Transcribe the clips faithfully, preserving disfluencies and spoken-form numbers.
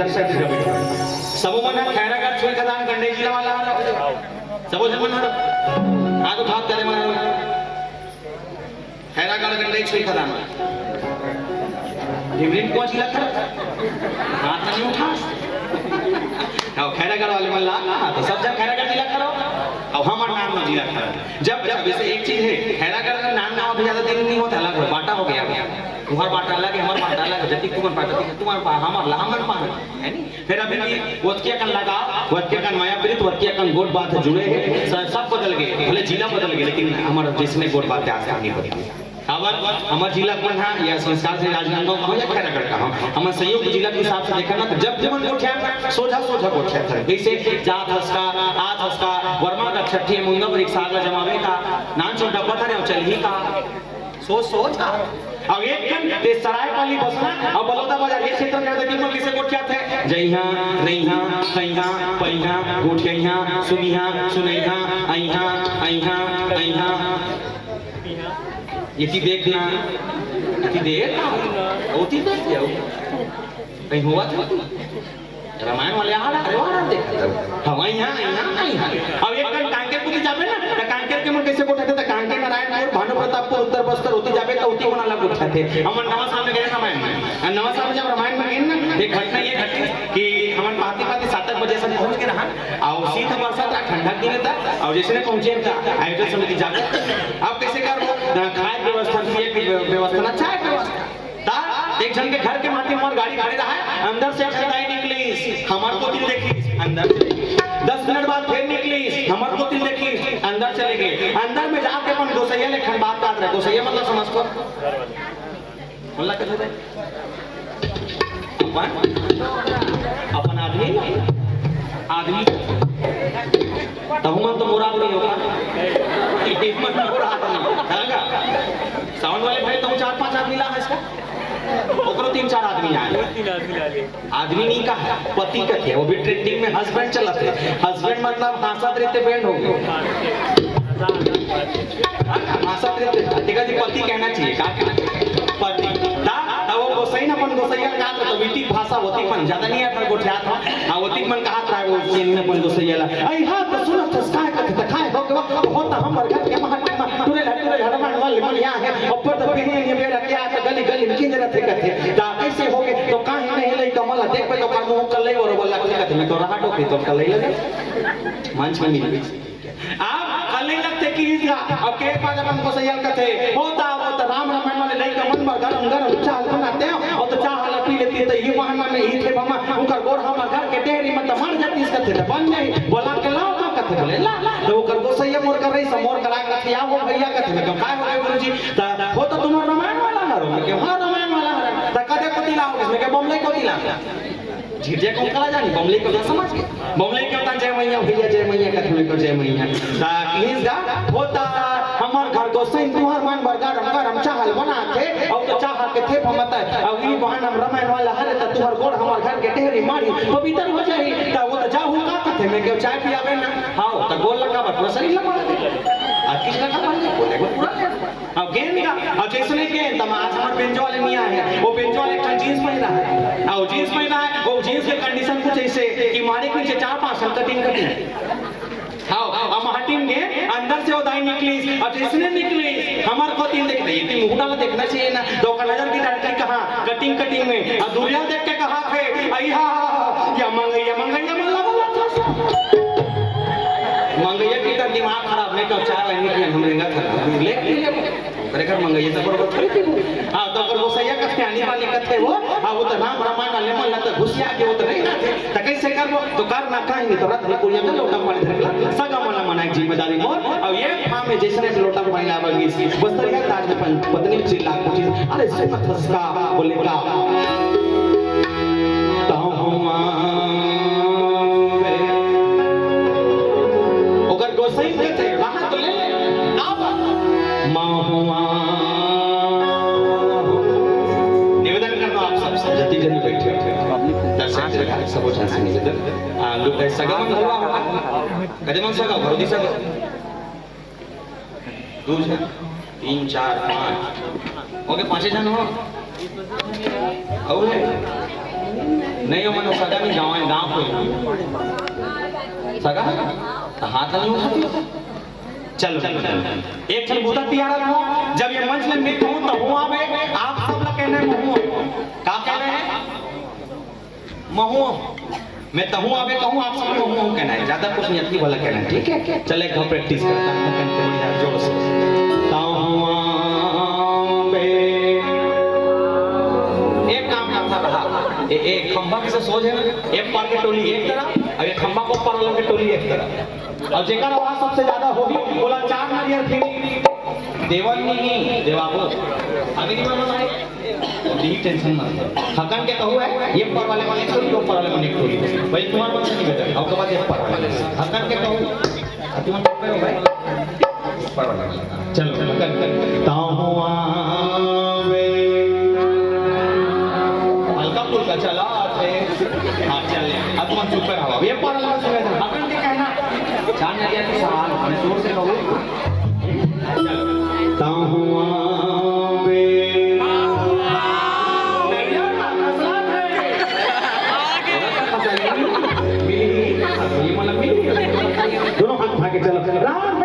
सबो मन ह खैरागढ़ छुई खदान गंडई जिला वाला हर। सबो झन मन हर हाथ उठा, तेरे मन हर। खैरागढ़ गंडई छुई खदान। ढिमरीम कोन जिला कर? हाथ नहीं उठा। अब खैरागढ़ वाले मन ला, हाँ, तो सब झन खैरागढ़ जिला करो। अब हमर नाम जिला करो। जब, जब जैसे एक चीज है, खैरागढ़ का नाम, नाम अभी ज्यादा दिन नहीं होता, अलग हो, बांटा हो गया। तुम्हार बांटा अलग है, हमार बांटा अलग है। जति तुम्हार बांटा, तुम्हार पा-, हमार ला, हमार पा-, है नी? फिर अभी भी ओतके अकन लगाव, ओतके अकन मया प्रीत, ओतके अकन गोठ बात जुड़े हे। स-, सब बदल गए, भले जिला बदल गए, लेकिन हमर जैसने गोठ बात के आस्था नहीं बदले। काबर हमर जिला मन हा या संस्कार से राजनांदगांव कहो या खैरागढ़ कहो, हमन संयुक्त जिला के हिसाब से देखा ना, तो जब जब मन गोठिया ना, सोझा सोझा गोठिया था। जैसे जात हस का, आत हस का, वर्मा का छठी मुंगा पर एक साग ला जमावे का, नान चुन डब्बा था रे, चल ही का। सोच, सोच। अब एक कन ते सरायपाली बसना, अब बलौदा बाजार, ये क्षेत्र में देखिए, मैं किसे गोठिया थे? जइहा, रइहा, खइहा, पइहा, गोठिया, सुनिहा, सुनइहा, अइहा, अइहा, अइहा। इति देखना, इति देखना, ओती देख जाओ। कहीं हुआ था? रामायण वाले आ रहा, अरे, आ रहा, देखा था। हवा यहाँ, यहाँ, यहाँ। अब एक कन कांकेर कोती जाबे ना, त कांकेर के मन कैसे गोठियाथे, त कांकेर, नारायणपुर, भानु प्रतापपुर, उत्तर बस्तर होती जाबे, त होती मन अलग गोठियाथे। हमन नवा साल में गए रामायण में। आ, नवा साल में जब रामायण में गए ना, एक घटना ये घटी कि हमन पाती पाती सात आठ बजे से पहुंच के रहा, और शीत बरसात रहा, ठंडा के दिन था, और जैसे पहुंचे था, आयोजन समिति जाकर, अब कैसे कर वो, अ, खाए व्यवस्था, पिए की व्यवस्था ना, चाय व्यवस्था। ता एक झन के घर के माटी हमर गाड़ी खड़े रहा है, अंदर से एक दाई निकलिस, हमर कोती देखिस, अंदर चले गे। दस मिनट बाद फिर निकलिस, हमर कोती देखिस, अंदर चले गे। अंदर में जाके अपन गोसैया ले खन बात बात रहे। गोसैया मतलब समझ को? बोला कर दे। अपन, अपन आदमी, आदमी। तहु मन तो मोर आदमी हो का? ये मन मोर आदमी, हाँ का? साउंड वाले भाई, तुम चार पांच आदमी ला है इसका? ओकरो तीन चार आदमी आए। तीन आदमी ला ले। आदमी नहीं कहा, पति कथे, वो भी ट्रेंडिंग में हस्बैंड चलत है। हस्बैंड मतलब हांसत रहते बैंड हो गए। हांसत रहते, देखा जी, पति कहना चाहिए, का कहना चाहिए? पति। ता, ता वो गोसाई ना अपन गोसैया का तो वीतिक भाषा होती, पण ज्यादा नहीं है, पर गोठियात हो। हाँ, ओतिक मन कहात रहा वो सीन में अपन गोसैया ला। "अइहा तो सुनत हस काय कथे त काय हो गवा, हो त हमर घर के महक में टुरे ला टुरे हरमान वाले मन यहाँ है, ऊपर तो पीढ़ी ये बेरा क्या त गली गली में किंजरत हे कथे। ता कैसे हो गए तो काहे नहीं लई कमला देख पे तो कर मुंह कल्ले बरोबर लगथे कथे, मैं तो रहा टोके तो कल्ले लगे। मंच में मिल आप कल्ले लगथे कि इसका, अब के पास अपन गोसैया कथे, होता, होता राम रामायण वाले लइका मन बर गरम गरम चाह बनाते हो, और तो चाह वाला पी लेती है, तो ये बहाना में ही थे मामा, उनकर गोड़ हमर घर के डेहरी में तो मर जाती, इसका थे तो बन जाई, बोला के लाओ का कथे, बोले ला, तो ओकर गोसैया मोर कर रही, सब मोर करा कथे, आओ भैया कथे, मैं कहा, "काय हो गए गुरुजी?" तो, "हो तो तुम्हारा रामायण वाला घर हो?" मैं कहा, "हाँ, रामायण वाला घर है।" "तो कदे कोती लाओ?" मैं कहा, "बमलई कोती लाओ।" झिझक कोन कला जानी, बमलई के होता समझ के। बमलई के होता जय मैया भैया, जय मैया, कथे में तो जय मैया। ता किहिस गा, होता हमर घर गोसैन तुहर मन बर गरम गरम चाहल बनाथे, अउ तो चाहल के थेप मत, अउ ई बहाना में रमायन वाला हरे, त तुहर गोड़ हमर घर के डेहरी माड़ी पवित्र हो जाही। त वो तो जाहू का कथे में के चाय पियावे ना, हाँ, त गोड़ लगा बर पूरा शरीर लगा दे। आ किस लगा बर बोले, वो पूरा अब गेंद का, अब जैसने गेंद, तब आज हमर बेंजो वाले नहीं आए हैं, वो बेंजो वाले एक ठन जींस पहना है, और जींस पहना है, वो जींस के कंडीशन कुछ ऐसे कि मारे के नीचे चार पांच ठन कटिंग कटिंग। हाँ, अब हटिन गे, अंदर से वो दाई निकली, अब जैसने निकली, हमर को तीन देख रही थी, मुंह डाला देखना चाहिए ना, तो ओकर नजर की डायरेक्टली कहाँ, कटिंग कटिंग में, अब दूरिया देख के कहा थे, अइहा, या मंगैया, मंगैया, मन लगा था। मंगैया की तो दिमाग खराब, मैं तो चार लाइन निकली, हम रेंगा था, ले, ले, ले। ओकरे घर मंगैया त बरोबर थोड़ी पीबो। हाँ, तो ओकर गोसैया कथे आनी बानी कथे वो, हाँ, वो तो राम रामायण वाले मन ला तो घुसिया के वो तो नहीं ना थे। त कैसे करबो? तो करना काहे नहीं, तो रथ में कुड़िया में लोटा पानी धर के ला, सगा मन ला मनाए जिम्मेदारी मोर। अब ये फार्म में जैसने लोटा पानी लावा गई, बस्तरिया ताज में पन-, पत्नी चिल्ला पूछी, "अरे सुनत हस का?" बोले, "का?" तो हम ओकर गोसाई कथे, वहां तो ले ले। आओ। माहुआ। निवेदन करता हूं आप सबसे, जति जन बैठे हो, दर्शक दीर्घा, सबो झन से निवेदन। आ, लोग ऐसा गमन हलवा हुआ। कदे मन सगा, भरोदी सगा। दू झन, तीन, चार, पांच। ओके, पांचे झन हो। अउ है? नहीं हो, मनो सगा नहीं, गाँव है, गाँव कोई। सगा? तो हाथ नहीं उठाते। चलो, चलो, चलो। एक क्षण बूता तियारा था, जब ये मंच में मैं कहूँ, तो हुआ बे, आप सब ला कहना है, महूँ। का कहना है? महूँ। मैं तहूँ आबे कहूँ, आप सब महूँ, महूँ कहना है। ज्यादा कुछ नहीं, अतनी भला कहना है, ठीक है? चल, एक बार practice करता हूँ, कंठ बढ़िया, जोर से। तहूँ आबे। एक काम करता रहा। ए, ए, खंभा के से सोझ है ना? एक पार के टोली एक तरह, अब ये खंभा को ऊपर वाला के टोली एक तरह। और जेकर आवाज सबसे ज्यादा होगी, बोला चार नरियर फिर देवन नहीं, देवाबो। अभी नहीं मालूम है? यही tension मत लो। हकन के कहूँ है, ये ऊपर वाले मन एक टोली, ऊपर वाले मन एक टोली। भाई, तुम्हारे मन से नहीं बेटा, अब के बाद ये ऊपर वाले। हकन के कहूँ, अब तुम चुप रहो भाई। ऊपर वाले मन। चलो, हकन के। ताहुआ वे। हल्का फुल्का चला थे। हाँ, चल ले। अब तुम चुप रहो। अब ये ऊपर वाले मन से बेटा, हकन के कहना। चार नरियर की सवाल, मैंने जोर से कहूँ। ताहुआ बे। दोनों हाथ उठा के चलो। राम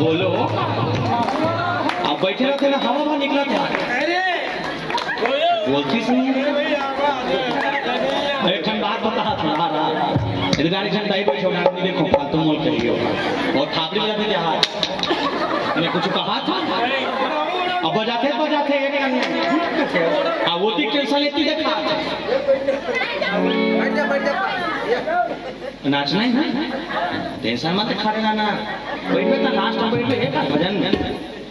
बोलो, अब बैठे रहते ना, हवा में निकला था। अरे, बोलती सुन। एक ठन बात बता था, हाँ, हाँ। इधर गाड़ी ठन दाई बैठे हो, नहीं देखो, फालतू मोल करियो। और थापड़ी लगा दे हाथ। मैंने कुछ कहा था? अब बजाते, बजाते एक कान में। हाँ, वो भी tension लेती देखा। बैठ जा, बैठ जा। नाचना है ना? Tension मत, खड़े रहना। बैठ में तो नाच तो बैठ में है का भजन?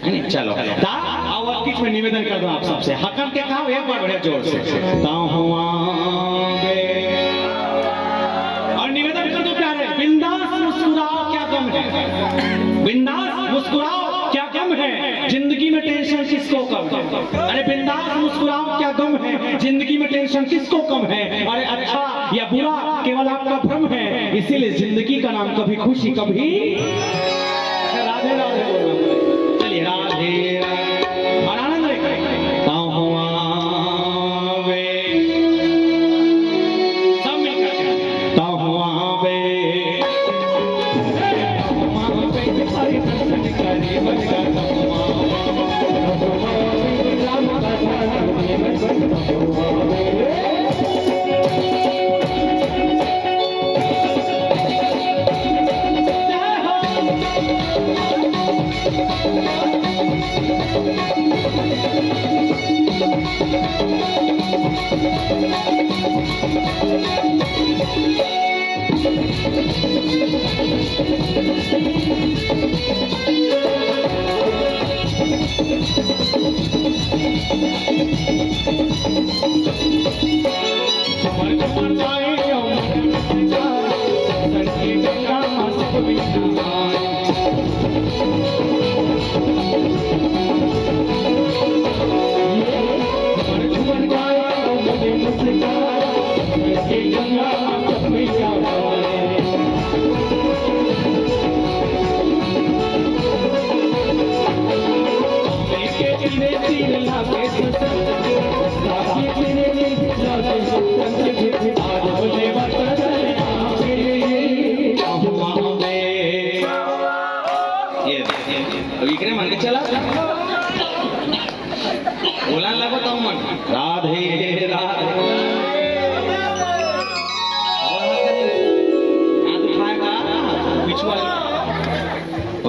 है नहीं? चलो। ता, आओ, अब कुछ मैं निवेदन कर दूं आप सबसे। हकन के कहा, एक बार बढ़िया जोर से। ताहुआ बे। और निवेदन कर दो प्यारे, बिंदास मुस्कुराओ, क्या गम है? बिंदास मुस्कुराओ, क्या गम है? जिंदगी में tension किसको कम है? अरे बिंदास मुस्कुराओ, क्या गम है? जिंदगी में tension किसको कम है? अरे अच्छा या बुरा केवल आपका भ्रम है, इसीलिए जिंदगी का नाम कभी खुशी, कभी राधे राधे बोलो। चलिए, राधे राधे। और आनंद लेकर। ताहुआ वे। ये, ये, अब इकरे मन के चला। बोला लगो तो मन। राधे, राधे। हाथ उठाएगा, पीछू वाले।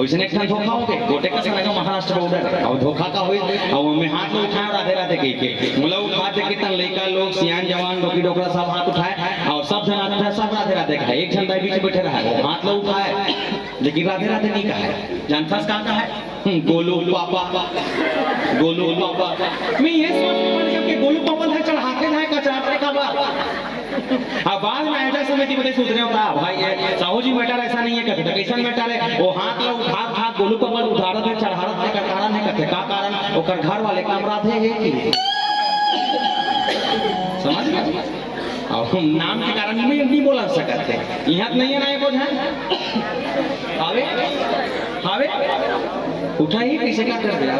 वइसने एक ठन धोखा होगे, गोटेक संग महाराष्ट्र बॉर्डर। अब धोखा का होइस, अब मैं हाथ में उठाए राधे राधे कहिके। मोला उठा दे के तन लइका लोग, सियान जवान, डोकी डोकरा सब हाथ उठाए, अउ सब झन हाथ उठाए, सब राधे राधे कहे। एक झन दाई बीच में बैठे रहा, वो हाथ ला उठाए, लेकिन राधे राधे नहीं कहा है। जानथस का कहा है? हम्म, गोलू पापा, गोलू पापा। मैं ये सोच के पढ़ गया कि गोलू पापा है, चढ़ाते हैं, कचराते का बात। अब बाद में आयोजक समिति बदे सुधरे होता, भाई, ये साहू जी matter ऐसा नहीं है, कहते, "कैसन matter है?" वो हाथ ला उठा, उठा, गोलू पापा उधारत है, चढ़ारत है, का कारण है, कहते, "का कारण?" ओकर घर वाले काम राधे है कि। समझ गए? अब हम नाम के कारण में नहीं बोला सकते। यहाँ तो नहीं है ना, ये बोझ है? आवे? आवे? उठा ही कैसे का कर दिया?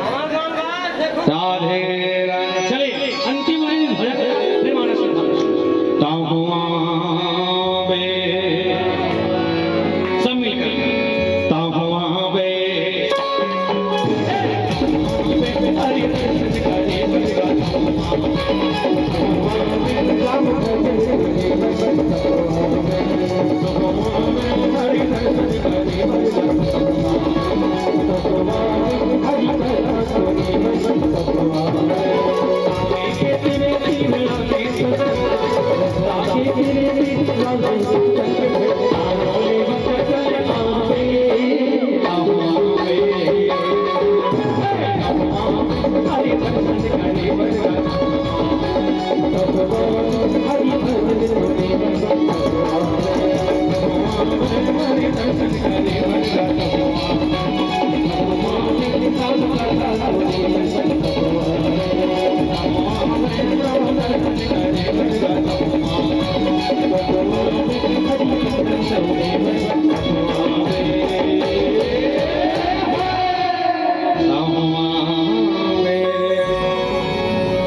राधे राधे। चलिए, अंतिम लाइन भजन प्रेमानंद से। ताहुआ बे। सब मिलकर। ताहुआ बे।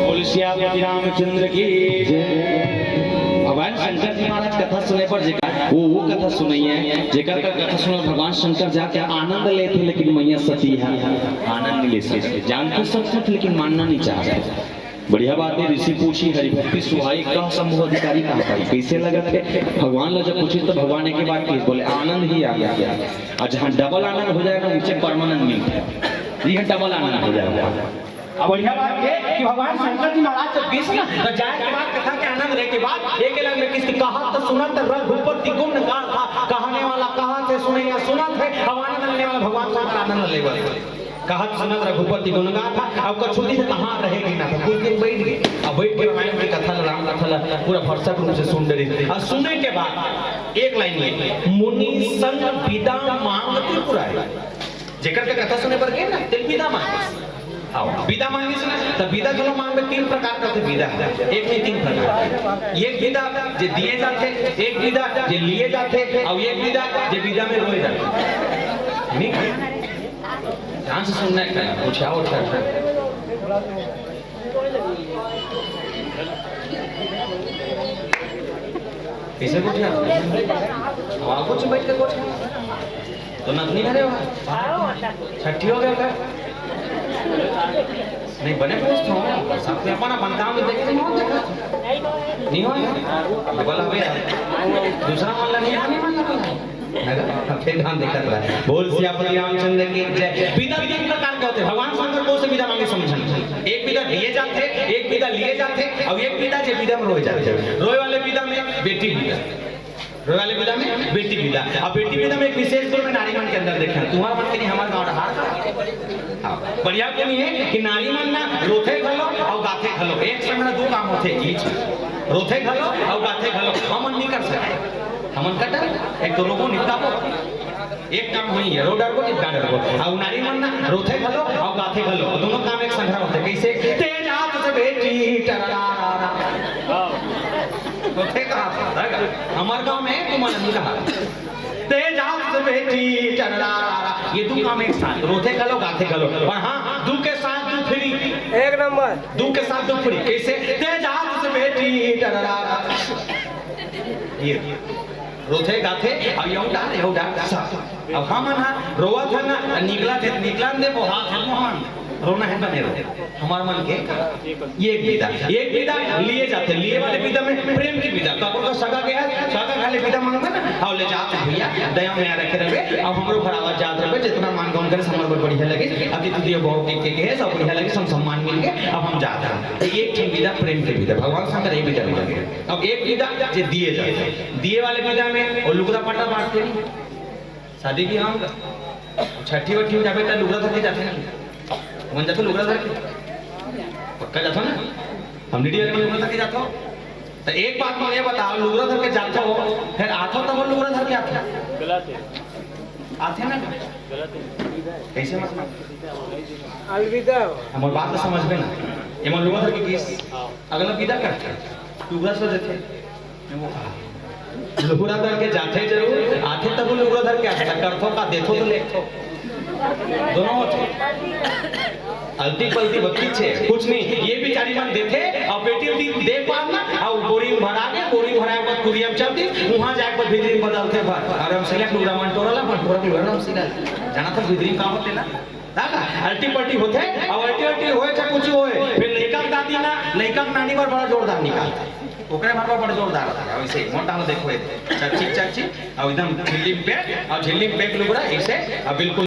बोल सियापति रामचंद्र की जय। भगवान शंकर जी महाराज कथा सुने पर जेकर, वो, वो कथा सुनइया, जेकर का कथा सुनत भगवान शंकर जाके आनंद लेथे, लेकिन मैया सती ह आनंद नहीं ले सकते। जानथे सब कुछ, लेकिन मानना नहीं चाहते। बढ़िया बात है, ऋषि पूछी, हरि भक्ति सुहाई, कह शंभु अधिकारी कहाँ पाई। कैसे लगत है? भगवान ला जब पूछे तो भगवान एक ही बात कही, बोले, "आनंद ही आ गया।" और जहाँ double आनंद हो जाएगा, उसे permanent मिलता है। यह double आनंद हो जाएगा। अब बढ़िया बात ये कि भगवान शंकर जी महाराज जब गिस ना, तो जाए के बाद, कथा के आनंद लेके बाद, एक लाइन में किसके कहत सुनत रघुपति गुण गाथा, कहने वाला कहत है, सुनइया सुनत है, अब आनंद लेने वाला भगवान शंकर आनंद लेवत। कहत सुनत रघुपति गुण गाथा। अब कछु दिन कहाँ रहे गिस ना, तो कुछ दिन बैठ गे, अब बैठ के रामायण की कथा ला, राम कथा ला पूरा भरसक रूप से सुन डरिस। अब सुने के बाद एक लाइन में, "मुनि संग बिदा मांग त्रिपुरारी।" जेकर के कथा सुने बर गे ना, तेला बिदा मांगिस। आओ, बिदा मांगिस ना, त बिदा घलो मांगबे, तीन प्रकार के बिदा हे। एक नहीं, तीन प्रकार। एक बिदा जे दिए जाथे, एक बिदा जे लिए जाथे, अउ एक बिदा जे बिदा में रोए जाथे। नहीं? ध्यान से सुनना है, कुछ और करना है। कैसे कुछ है? वहाँ कुछ बैठ के कुछ तो नतनी करे हो? छठी हो गया का? नहीं, बने पूछत हों। सबके अपन अपन काम में देखे, नहीं हो देखा? नहीं हो? बोला बे, दूसरा मन ला नहीं, आने मन ला बोला। फिर ध्यान देखत रहा। बोल सियापति रामचंद्र की जय। बिदा तीन प्रकार के होथे। भगवान शंकर कोन से बिदा मांगे समझन। एक बिदा दिए जाथे, एक बिदा लिए जाथे, अउ एक बिदा जे बिदा में रोए जाथे। रोए वाले बिदा में बेटी बिदा। रोए वाले बिदा में बेटी बिदा। अब बेटी बिदा में एक विशेष गुण में नारी मन के अंदर देखे, तुम्हार मन के नहीं, हमर गाँव डहार। हाँ, बढ़िया गुण ये कि नारी मन ना रोथे घलो अउ गाथे घलो। एक समय दू काम होथे, ई चीज। रोथे घलो अउ गाथे घलो। हमन नहीं कर सकते। हमन कटर, एक तो रोबो निपटाबो, एक काम होई है, रो डरबो, निपटा डरबो। अउ नारी मन ना रोथे घलो अउ गाथे घलो, दोनों काम एक संघरा होथे। कैसे? ते जात से बेटी टररारा। होथे कहाँ से? हमर गाँव में तुमन नहीं कहा। ते जात से बेटी टररारा। ये दू काम एक साथ, रोथे घलो, गाथे घलो। और हाँ, दू के साथ दू फ्री। एक नंबर। दू के साथ दू फ्री। कैसे? ते जात से बेटी टररारा। ये रोथे गाथे, अब यहू डार, यहू डार, सब। अब हमन हा रोवत हन ना, निकलत हे, निकलन दे, वो हाथ हे, मोहन। रोना हे, बने रहो। हमर मन के ये एक बिदा, एक बिदा लिए जाथे, लिए वाले बिदा में प्रेम की बिदा। कबूर का सगा गया, सगा खाली बिदा मांगबे ना, आओ ले जात हे भैया, दया में रखे रहे, अब हमरो घर आवाज जात रहे, जितना मान गौन करे, समर बर बढ़िया लगे, अतिथि दियो बहुत के, के, के, सब बढ़िया लगे, सब सम्मान मिल के, अब हम जात हैं। तो एक ठन बिदा प्रेम के बिदा, भगवान शंकर ये बिदा मांगे। अब एक बिदा जे दिए जाथे, दिए वाले बिदा में वो लुगरा पटा बांटते नहीं, शादी बिहाव में, छठी वठी में जाबे त लुगरा धर के जाथे ना। मन जाथो लुगरा धर के? पक्का जाथो ना? हम डीडी में लुगरा धर के जाथो। तो एक बात मुझे बताओ, लुगरा धर के जाथो, फिर आथो तब लुगरा धर के आथो? गलत है। आथे ना? गलत है। कैसे मतलब? अलविदा। हमर बात तो समझबे ना। एमन लुगरा धर के किस? हाँ। अगला विदा करथे, लुगरा सो देथे। लुगरा धर के जाथे जरूर, आथे तब लुगरा धर के आथे, करथो का देथो तो लेथो। दोनों होथे। अलती पलती बत्ती छे, कुछ नहीं, ये बिचारी मन देथे, अउ बेटी दी दे पार ना, अउ बोरी में भरा के, बोरी में भराए के बाद कुरिया में चल दी, उहाँ जाए के बाद भीतरी में बदलथे भर। अउ हम select लुगरा मन टोरा ला, मन टोरा के लुगरा हम सिला। जाना था भीतरी में का होथे ना? दादा, अल्टी पल्टी होथे, अब अल्टी अल्टी होए चाहे कुछ होए, फिर लइका के दादी ना, लइका के नानी बर बड़ा जोरदार निकालथे। ओकरे बर बड़ा जोरदार होथे। अब ऐसे मोटा हो देखो, ये चकचिक चकचिक, अब एकदम झिल्ली में पैक, अब झिल्ली में पैक लुगरा, ऐसे, अब बिल्कुल